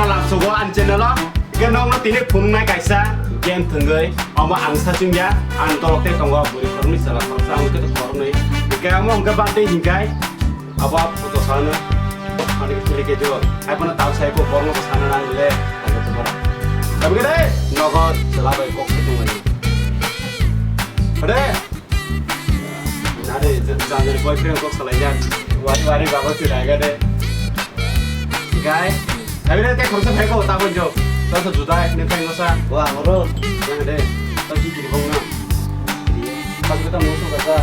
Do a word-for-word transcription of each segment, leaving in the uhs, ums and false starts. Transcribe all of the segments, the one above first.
Lamsogo ani channel o. Hingke nokno tini phunuknai kaisa game thwngwi. Omo ang sachung ya, ang tolok tei tongo, bwrwi khoroknwi chwla khoroksa, ang khe to khoroknwi. Hingke omo hingke birthday hingkai. Abo photo sano. Ani khe tuli khe jo. Hai phano tao sai ko borno ko sana nang le. Hai ko bora. Tabi khe dai. Nogo chwla bai kok se tongwi. Hade. Nare, jandar boyfriend kok salai jak. Wari wari baba tu raga de. Guy, abi na te khorsa phai ko ta ko jo. Ta sa juda ek ne phai ngosa. Wa, oro. Yang de. Ta ki kiri bong na. Ta ko ta mo so ka.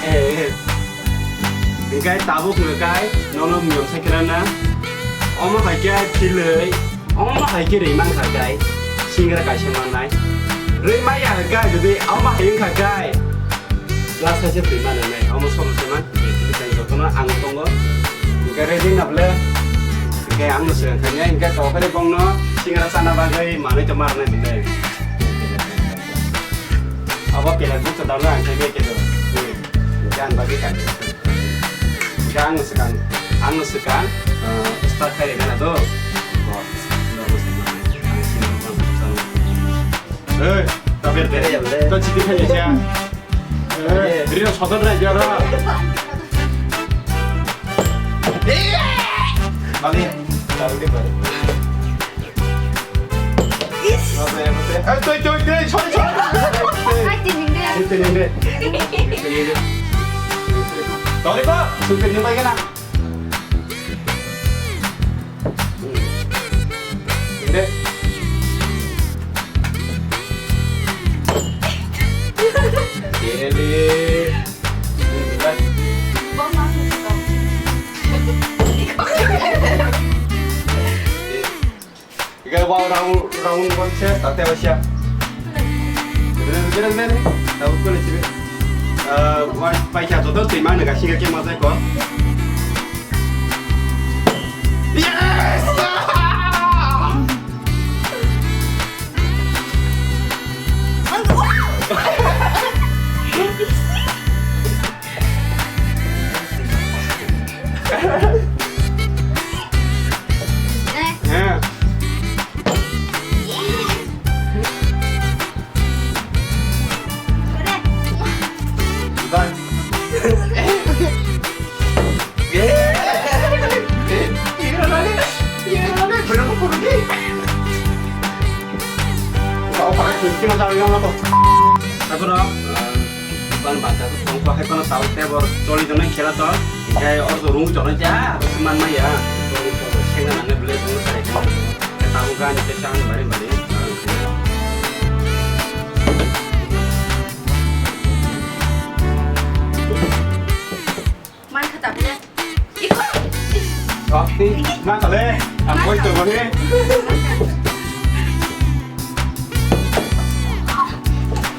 Eh, eh. Guy, tabuk ngai, nono miyom sai kira na. Omo hai kya philoi. Omo hai khe rwi mankha kai, singra kaisa mannai. Rwi maya hwnkha jodi omo hai wngkha kai, glass kaisa twi mano nai, omo somo se man, jotono ang tongo. Hwnkhe ready na bwle? Hwnkhe ang no swkang thangya, hwnkhe tokhari bongno singra chana bagwi manwi to marnai bwle. Abo pelek bukcha dalo ang thangya khe do. Hwnkhe ang bagwi kang. Hwnkhe ang no swkang, ang no swkang, eh, start khai rega na do. Ei, ta ber ber. To chiti khai ya. Eh, rino sodan rai jara. Bali, bali ber. Ei, toi, toi, toi, sorry, sorry. Hai, tining de. Tining de. Sorry, ba. Sungkir ni bai kena. Tining de. Tining de. Ike wow round, round one se, tate wasia. Bere, bere, bere. Tahu kau le sih. Eh, wah, paisa joto twi mano ga singa ke masa ko. Yes! Eh. Bye. Taiporo, ah, ban bata ko tongko hai kono tao tebor choli jonai khela to, hingkai oro to rung jonai ja, aro se man maya, rung to senga nane bole rung sai khe, tamo gani te chan bari bari. Man kha tabile. Iko. Sakti, man kha le. Ang koi to bani.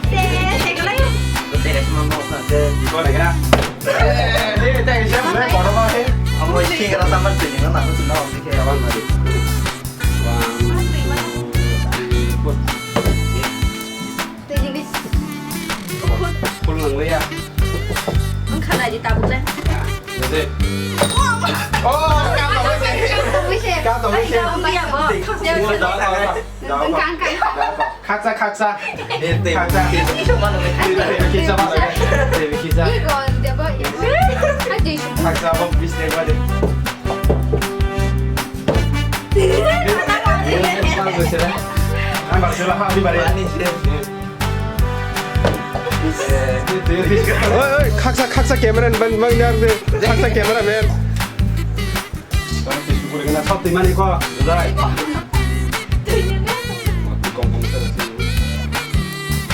Te, te kalai. Te semua mau kan. Iko lagi na. Eh, ni te siapa le? Bodoh banget. Amo sih kira sama sih, nggak tahu tuh, nggak tahu sih, kayak apa tadi. Twi hwnwi. Full nang liya. Wng kha nai di tabuk le. Jadi. Oh, kato wese. Kato wese. Kato wese. Wng kha, wng kha. Khaksa, khaksa. Khaksa. Khaksa. Khaksa. Khaksa, bok bis de bade. Oi, oi, khaksa, khaksa camera man, man, man, khaksa camera man.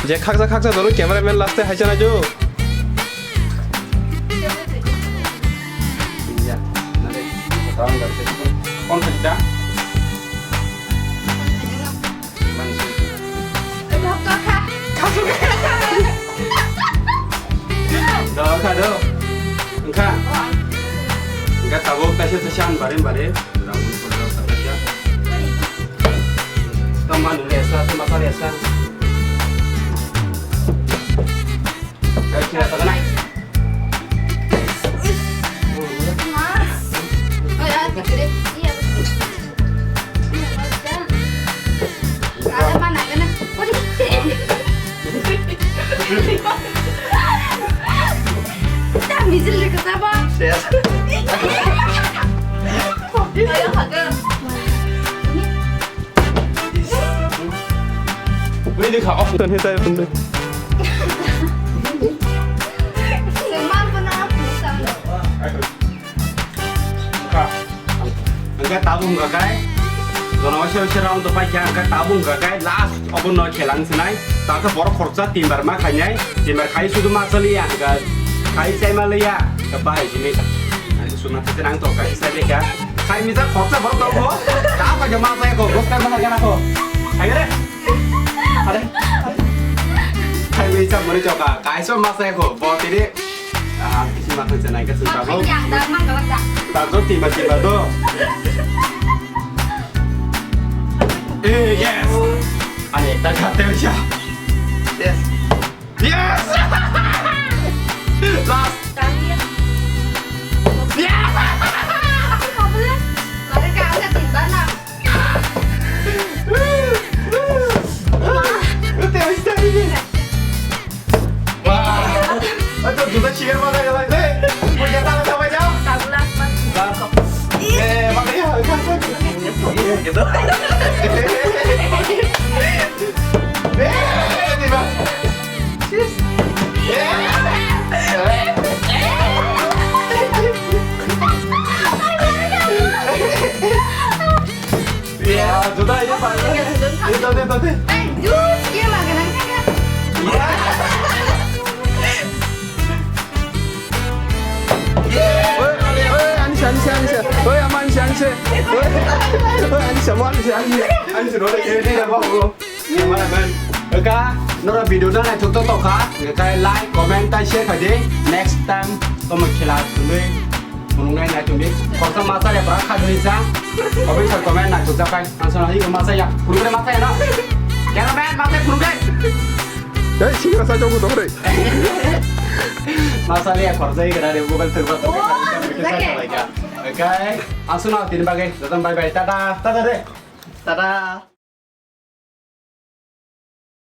Je khaksa, khaksa doro camera man last e haisa najo. Dokha do. Wngkha. Wngkha tabuk kaisa kaisa ang bare bare. Round four round kaisa. Tama nule esa, tama sari esa. Guys, kita tengah. Mas. Oh ya, tiga deh. Iya, betul. Ayo, hago. Ui, di kha, oh. Tan hitai pun deh. Sengman pun aku sama. Ka. Hingke tabung gakai. Jono waisa waisa round to paikha, hingke tabung gakai. Last obo no khelang sinai. Tata borok khoroksa timbar ma khainai. Timbar khai sudu ma chaliya, hingke khai chai ma liya. Hingke bahai simi. Ang suna tete nang to kai sai liya. Khai misa khoroksa borok to ko. Ta paikha ma sai ko. Bos kai ma sai ko. Hai re. Are. Hai misa mori choka. Kai so ma sai ko. Bo tiri. Ah, kisi makan senai ka sentak lo. Yang dah makan dah. Tak tu tiba-tiba tu. Eh, yes. Ani tak kata siya. Yes. Yes. Last. Kami. Yes. Aku kau boleh. Mereka ada di mana? Wah, itu juga cheer mana ya, Bang? Eh, mau jatah apa, Bang? Eh, Bang, ya, gitu. Eh, ini, Bang. Ya, juta ini, Pak. Ini tadi, tadi. Eh, jus, dia makan apa? Ya. Oi, oi, Anisa, Anisa, Anisa. Oi, ama Anisa, Anisa. Oi, oi, Anisa, mo Anisa, Anisa. Anisa, no, ini dia, Bang. Mana, man? Eka, nora video na naithok to tokha. Eka, like, comment, tai share khai di. Next time tomo khela tumi. Munung nai nai tumi. Khoroksa masa ya, bra kha dui sa. Comment sa comment naithok jakai. Ang sana hi masa ya. Purung masa ya, no? Cameraman, masa purung. Hei, singra sa jogo dong re. Masa ya, khoroksa hi kena re, mobile thwkba thwkba. Oh, okay. Okay. Ang sana tini bagai. Joton bye bye. Tata. Tata re. Tata.